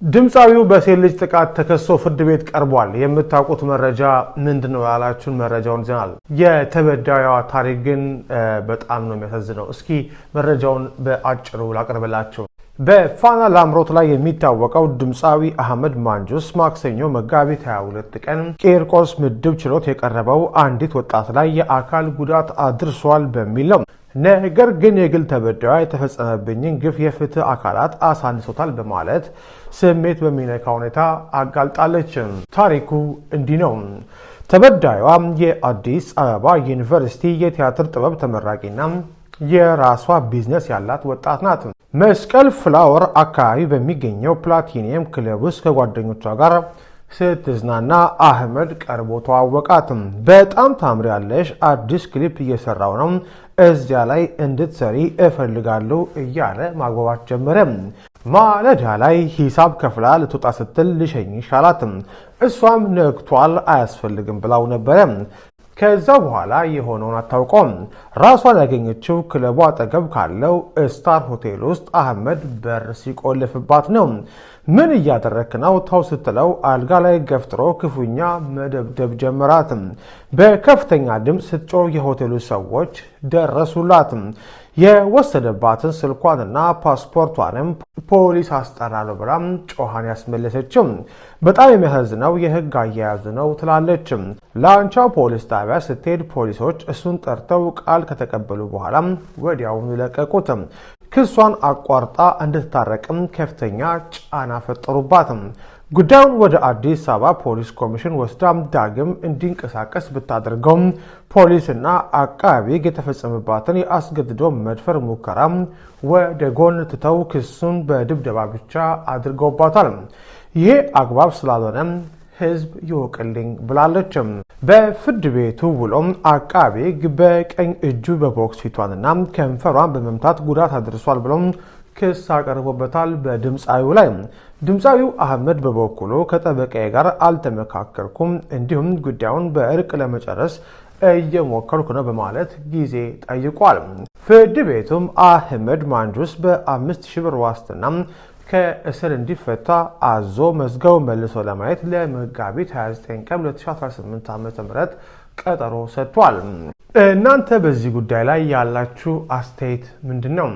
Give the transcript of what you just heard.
ድምፃዊው በሴት ልጅ ጥቃት ተከሶ ፍርድ ቤት ቀርቧል። የምታውቁት መረጃ ምንድን ነው ያላችሁን መረጃውን ይዘናል። የተበዳዩዋ ታሪክ ግን በጣም ነው የሚያሳዝነው። እስኪ መረጃውን በአጭሩ ላቅርብላችሁ። በፋና ላምሮት ላይ የሚታወቀው ድምፃዊ አህመድ ማንጁስ ማክሰኞ መጋቢት 22 ቀን ቂርቆስ ምድብ ችሎት የቀረበው አንዲት ወጣት ላይ የአካል ጉዳት አድርሷል በሚል ነው። ነገር ግን የግል ተበዳዩ የተፈጸመብኝን ግፍ የፍትህ አካላት አሳንሶታል በማለት ስሜት በሚነካ ሁኔታ አጋልጣለች። ታሪኩ እንዲህ ነው። ተበዳዩዋ የአዲስ አበባ ዩኒቨርሲቲ የቲያትር ጥበብ ተመራቂና የራሷ ቢዝነስ ያላት ወጣት ናት። መስቀል ፍላወር አካባቢ በሚገኘው ፕላቲኒየም ክለብ ውስጥ ከጓደኞቿ ጋር ስትዝናና አህመድ ቀርቦ ተዋወቃት። በጣም ታምሪያለሽ፣ አዲስ ክሊፕ እየሰራው ነው፣ እዚያ ላይ እንድትሰሪ እፈልጋለሁ እያለ ማግባባት ጀመረ። ማለዳ ላይ ሂሳብ ከፍላ ልትወጣ ስትል ልሸኝሽ አላት። እሷም ነግቷል፣ አያስፈልግም ብላው ነበረ። ከዛ በኋላ የሆነውን አታውቀውም። ራሷን ያገኘችው ክለቡ አጠገብ ካለው ስታር ሆቴል ውስጥ አህመድ በር ሲቆልፍባት ነው። ምን እያደረክ ነው? ተው ስትለው አልጋ ላይ ገፍትሮ ክፉኛ መደብደብ ጀመራት። በከፍተኛ ድምፅ ስትጮህ የሆቴሉ ሰዎች ደረሱላት። የወሰደባትን ስልኳንና ፓስፖርቷንም ፖሊስ አስጠራለሁ ብላ ጮሃን ያስመለሰችው። በጣም የሚያሳዝነው የህግ አያያዙ ነው ትላለች። ላንቻው ፖሊስ ጣቢያ ስትሄድ ፖሊሶች እሱን ጠርተው ቃል ከተቀበሉ በኋላ ወዲያውኑ ለቀቁት። ክሷን አቋርጣ እንድትታረቅም ከፍተኛ ጫና ፈጠሩባት። ጉዳዩን ወደ አዲስ አበባ ፖሊስ ኮሚሽን ወስዳ ዳግም እንዲንቀሳቀስ ብታደርገውም ፖሊስና አቃቢ ሕግ የተፈጸመባትን የአስገድዶ መድፈር ሙከራ ወደ ጎን ትተው ክሱን በድብደባ ብቻ አድርገውባታል። ይሄ አግባብ ስላልሆነ ህዝብ ይወቅልኝ ብላለች። በፍርድ ቤቱ ውሎም አቃቤ ሕግ በቀኝ እጁ በቦክስ ፊቷንና ከንፈሯን በመምታት ጉዳት አድርሷል ብሎም ክስ አቀርቦበታል በድምፃዊው ላይ። ድምፃዊው አህመድ በበኩሉ ከጠበቃዬ ጋር አልተመካከርኩም፣ እንዲሁም ጉዳዩን በእርቅ ለመጨረስ እየሞከርኩ ነው በማለት ጊዜ ጠይቋል። ፍርድ ቤቱም አህመድ ማንጁስ በ5,000 ብር ዋስትና ከእስር እንዲፈታ አዞ መዝገቡ መልሶ ለማየት ለመጋቢት 29 ቀን 2018 ዓ.ም ቀጠሮ ሰጥቷል። እናንተ በዚህ ጉዳይ ላይ ያላችሁ አስተያየት ምንድን ነው?